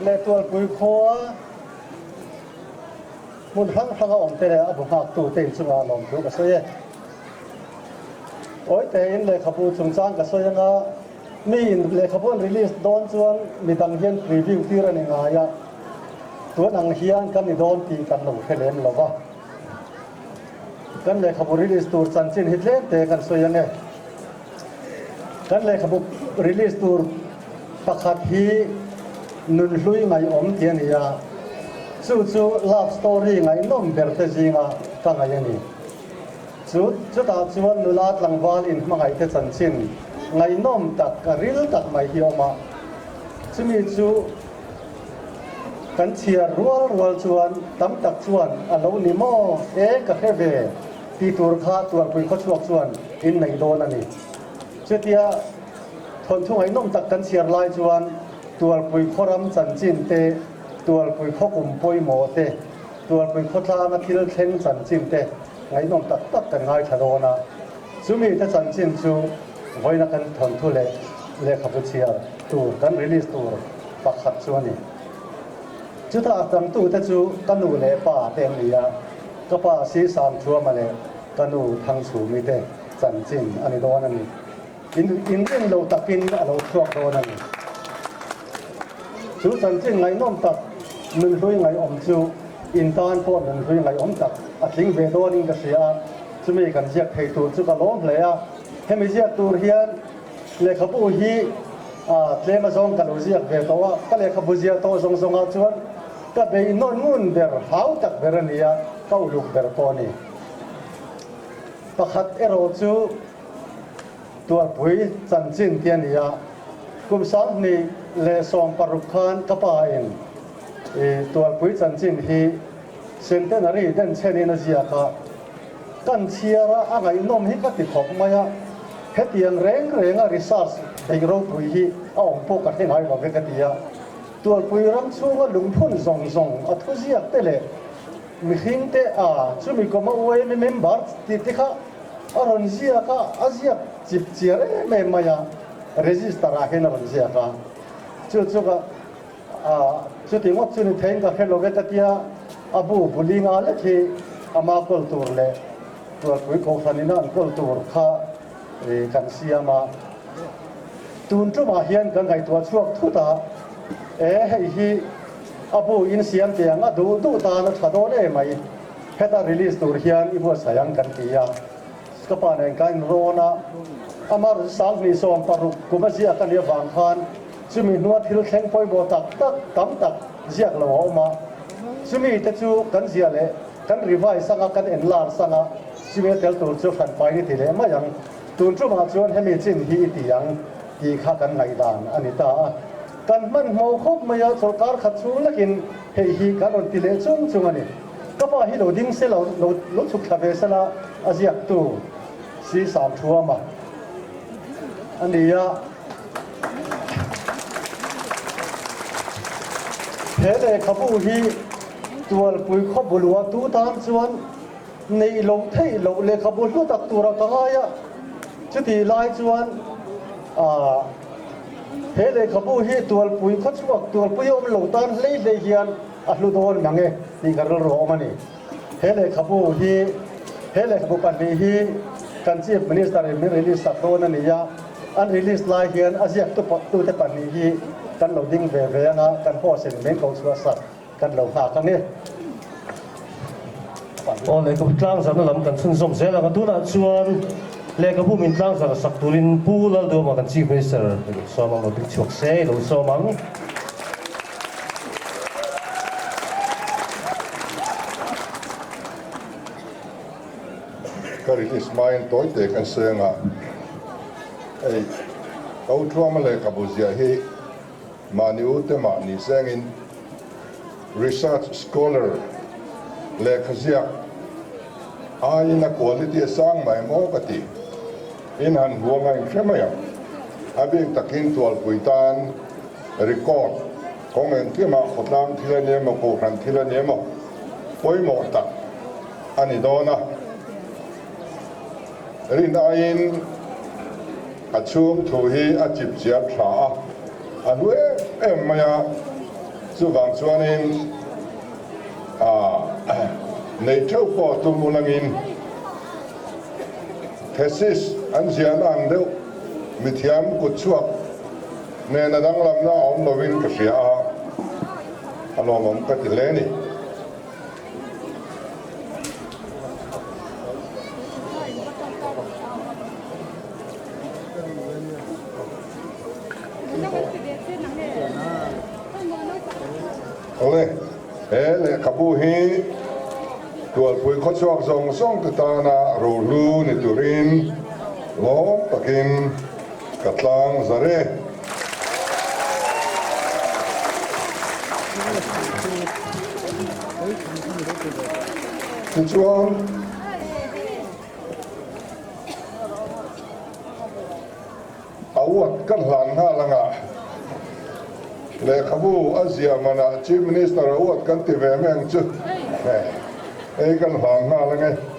Leh Tualpui khua hmun hrang hranga awm te leh a bu nghaktute inchungah lawmthu ka sawi e. Awi tein lehkhabu chungchang ka sawi anga mi in lehkhabu an release dawn chuan midang hian preview tir a ni ngai a, tun ang hian kan ni dawn tih kan lo hre lem lo va. Kan lehkhabu release tur chanchin hi tlem te kan sawi ang e. Kan lehkhabu release tur pakhat hi Nunhlui Ngaihawm tih a ni a, chu chu love story ngaihnawm ber te zinga ka ngaih a ni. Chu chutah chuan nula tlangval inhmangaih te chanchin ngaihnawm tak, ril tak mai hi a awm a. Chumi chu kan chhiar rual rual chuan tam tak chuan a lo ni maw? E ka hre ve tih tur kha Tualpui khawchhuak chuan in nei dawn a ni. Chutia thawnthu ngaihnawm tak kan chhiar lai chuan Tualpui khawram chanchin te, Tualpui khawkum pawimawh te, Tualpui khawtlanga thil thleng chanchin te ngaihnawm tak tak kan ngaithla dawn a. Chumi te chanchin chu vawiina kan thawnthu leh lehkhabu chhiar tur kan release tur pakhat chu a ni. Chutah a changtute chu ka nu leh pa te an ni a, ka pa Sisang Thuama leh ka nu Thangchhumi te chanchin a ni dawn a ni. In inrin lo takin a lo chhuak dawn a ni. Chu chanchin ngaihnawm tak nunhlui ngaihawm chu in tan pawh nunhlui ngaihawm tak a tling ve dawnin ka hria a, chumi kan ziak thei tur chu ka lawm hle a. Hemi ziak tur hian lehkhabu hi tlem azawng ka lo ziak ve tawh a, ka lehkhabu ziah tawh zawng zawngah chuan ka beihnawn ngun ber, hau tak ber a ni a, ka uluk ber pawh a ni. Pakhat erawh chu Tualpui chanchin ti a ni a, kum 2016 khan ka pa in Tualpui chanchin hi Centenary denchhenin a ziak a, kan chhiar a, a ngaihnawm hi ka ti khawp mai a, hetiang reng renga research beih ropui hi a awm pawh ka hre ngai lo ve ka ti a, Tualpui ram chhunga lungphun zawng zawng a thuziak te leh Mihring te a chumi kawma UAM member tih te kha a rawn ziak a, a ziak chip chiar em em mai a, register ah hian a rawn ziak a, chu chu ka chuti ngawt chu ni theiin ka hre lo ve ka tia, a bu buli nga lek hi ama kawl tur leh Tualpui Kohhran ina an kawl tur kha kan siam a, tun tumah hian kan ngaihtuah chhuak thut a, e hei hi A bu in siam tiang a duh duh tan a tha dawn em mai. Heta release tur hian i buatsaih ang kan ti a. Ka pa nen ka inrawn a, amah 2016 kum a ziak a nih avang khan chumi hnua thil thleng pawimawh tak tak tam tak ziak lo a awm a. Chumi te chu kan ziah leh kan revise anga kan enlarge anga chumi a tel tur chu hranpain i ti leh mai ang. Tun tumah chuan hemi chin hi i ti ang tih kha kan ngaihdan a ni ta a. Kan hmanhmawh khawp mai a, sawrkar khat chhung lekin hei hi kan rawn ti leh chung chung a ni. Ka pa hi lo ding se lo, lo lo chhuk thla ve sela a ziaktu si Sangthuama a ni a. He lehkhabu hi Tualpui khaw bulua tu tan chuan neih loh theih loh lehkhabu hlu tak tura ka ngai a, chutih lai chuan aah he lehkhabu hi Tualpui khawchhuak Tualpui awm lo tan hlei hlei hian a hlu dawn mang e tih ka rilru a awm a ni. He lehkhabu hi he lehkhabu pahnih hi kan Chief Minister in min release sak dawn a ni a, an release lai hian a ziaktu tute pahnih hi kan lo ding ve ve ang a, kan host in min ko chhuah sak. Kan lo nghak ang e. Aw lehkhabu tlangzarhna lam kan chhunzawm zel ang a, tunah chuan lehkhabu min tlangzarh sak turin Pu Lalduama kan Chief Minister i lo sawm ang, lo ding chhuak se i lo sawm ang. Ka release hmain tawi te kan seng a, hei Kotluama lehkhabu ziah hi Mahni ute mahni sengin research scholar lehkha ziak aiin a quality a sang mai maw ka ti. In han huang a inhre mai ang. A bik takin Tualpui tan record kawng engkimah khawtlang thil a ni emaw kohhran thil a ni emaw pawimawh tak a ni dawn a. Rin aiin a chhung thu hi a chip chiar tha a, a hlu em em mai a. Chuvang chuanin nei theuh pawh tum ulangin thesis an ziahna ang deuh mithiam kutchhuak nena danglamna a awm lovin ka hria a, a lawmawm ka ti hle a ni. Awle, he lehkhabu hi Tualpui khawchhuak zawng zawng te tana rohlu ni turin lawm takin ka tlang zar e. Tichuan. A uat kan hlan nghal anga lehkhabu a ziah manah Chief Minister a uat kan ti ve mai ang chu. Hei kan hlan nghal ange.